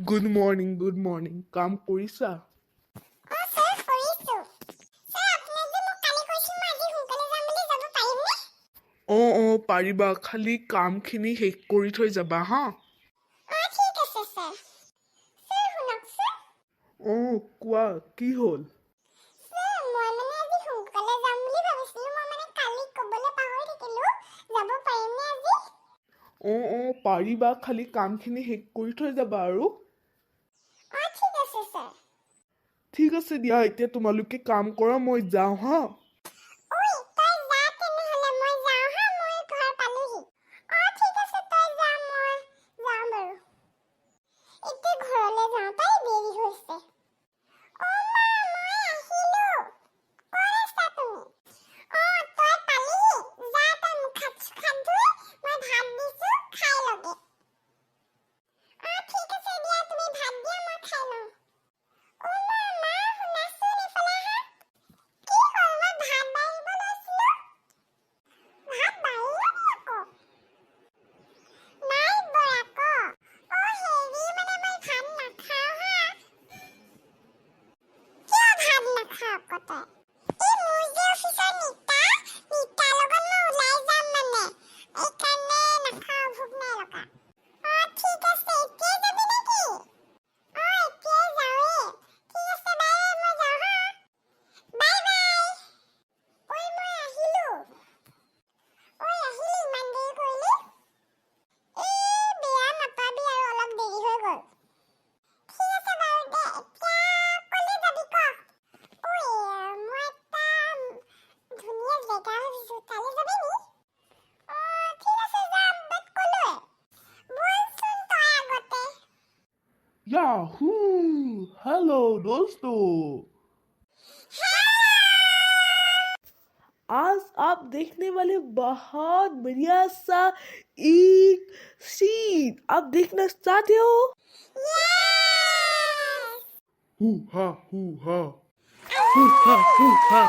Good morning, good morning. কাম কৰিছা? অঁ ছাৰ, কৰিছোঁ। ছাৰ, আপোনাক যে মোক কালি কৈছিল মই আজি সোনকালে যাম বুলি, যাব পাৰিমনে? অঁ, পাৰিবা। খালি কামখিনি শেষ কৰি থৈ যাবা হা। অঁ, ঠিক আছে ছাৰ। ছাৰ, শুনকচোন। অঁ, কোৱা, কি হ'ল? ছাৰ, মই মানে আজি সোনকালে যাম বুলি ভাবিছিলোঁ। মই মানে কালি ক'বলৈ পাহৰি থাকিলোঁ। যাব পাৰিমনে আজি? অঁ, পাৰিবা। খালি কামখিনি শেষ কৰি থৈ যাবা আৰু। অঁ, ঠিক আছে ছাৰ। ঠিক আছে দিয়া, এতিয়া তোমালোকে কাম কৰা, মই যাওঁ হা। ঐ, তই যা তেনেহ'লে, মই যাওঁ হা, মই ঘৰ পালোহি। অঁ, ঠিক আছে, তই যা, মই যাওঁ বাৰু। এতিয়া ঘৰলৈ যাওঁ পাই, দেৰি হৈছে। অ' মা, মই আহিলো। ক'ত আছা তুমি? অঁ, তই পালিহি। যা তই, মুখ হাত চুখ হাত ধুই মই ভাত দিছো, খাই লগে। অঁ, ঠিক আছে দিয়া, তুমি ভাত দিয়া, মই খাই লওঁ। অ' মা, মা, শুনাচোন, এইফালে আহা। কি হ'ল? মই ভাত বাঢ়িব লৈছিলো। ভাত বাঢ়িলা নি আকৌ? নাই বৰা, ক। অ' হেৰি, মানে মই ভাত নাখাওঁ হা। কিয় ভাত নাখাৱ আকৌ তই? এই মোৰ যে অফিচৰ নিতা, নিতাৰ লগত মই ওলাই যাম মানে, এইকাৰণে নাখাওঁ, ভোক নাই লগা। অঁ, ঠিক আছে। এতিয়াই যাবি নেকি? অঁ, এতিয়াই যাওঁৱেই। ঠিক আছে, বাই বাই, মই যাওঁ হা, বাই বাই। ঐ, মই আহিলো। ঐ, আহিলি? ইমান দেৰি কৰিলি। এই বেয়া নাপাবি আৰু, অলপ দেৰি হৈ গ'ল। ঠিক আছে বাৰু দে। এতিয়া ক'লে যাবি ক? ঐ, মই এটা ধুনীয়া জেগা ভাবিছো, তালৈ যাবি নি? অঁ, ঠিক আছে, যাম। বাট ক'লৈ? ব'লচোন তই আগতে। याहू! हेलो दोस्तों, आज आप देखने वाले बहुत बढ़िया सा एक सीन। आप देखना चाहते हो? Yes! Who हा, who हा, who हा, who हा।